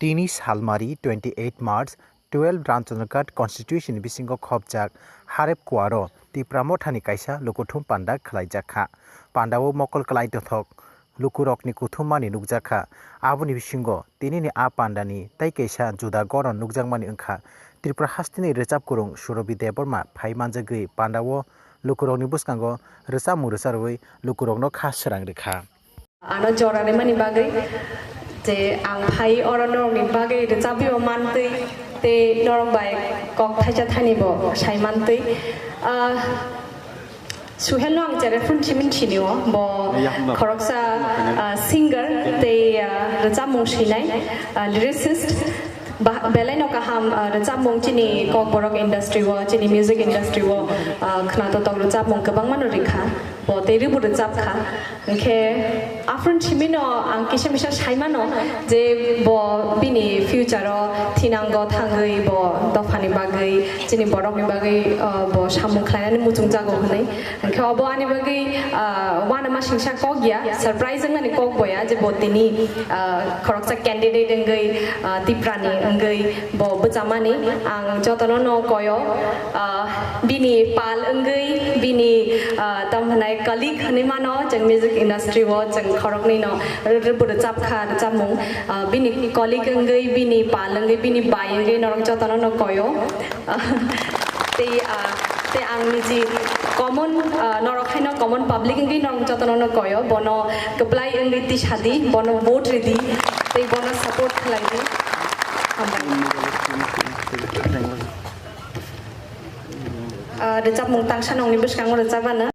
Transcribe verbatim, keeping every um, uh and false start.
Tini salmari twenty eight March twelve Ramchandra Ghat constituency ni bisingo khopjak Harep Kuaro Tipra Mothani kaisa lukuthum panda khwlaijak kha. Pandao mokol kwlai dothok lukurokni kuthumani nukjak kha. Aboni bisingo tinini a pandani tei kaisa juda goron nukjakmani wngkha Tripura hasteni rwchap kwrwng Surobi Debbarma phai manjagwi pandao lukurokni bwskango rwchapmung rwcharwi lukurokno kha swrang rwkha. Ano jora rimani bagwi je ang phai oro norokni bagwi rwchapwi o mantwi tei norok bai kok thaisa thani bo sai mantwi. Ah, Suhel no ang chere phone chimin sinio, bo khoroksa, ah, singer tei, ah, rwchapmung sinai, ah, lyricist. Ba-, belai no kaham, ah, rwchapmung chini Kokborok industry o, chini music industry o, ah, khwnatok tok rwchapmung kwbangma no rikha. Bo tei rwbo rwchap kha. Hinkhe aphuru simino ang kisa misa sai mano je bo bini future o thinango thangwi bo dophani bagwi, chini borokni bagwi, ah, bo samung khlainani muchungjago hwnwi. Hinkhe obo ani bagwi, ah, uanama singsa kok ya, surprise wngnani kok bo ya je bo tini, ah, khoroksa candidate wngwi, ah, Tiprani wngwi bo bwchamani. Ang jotono no koyo, ah, bini pal wngwi, bini, ah, tamo hwnai colleague hwnwi mano, chwng music industry o chwng khoroknwi no rwbo rwchap kha rwchapmung. Ah, bini colleague wngwi, bini pal wngwi, bini bai wngwi norok jotono no koyo. Tei, ah, tei ang niji common, ah, norok haino common public wngwi norok jotono no koyo, bono kwplai wngwi tisadi, bono vote ridi, tei bono support khlaidi. Hambai. Ah, rwchapmung tangsa nongni bwskango rwchapano.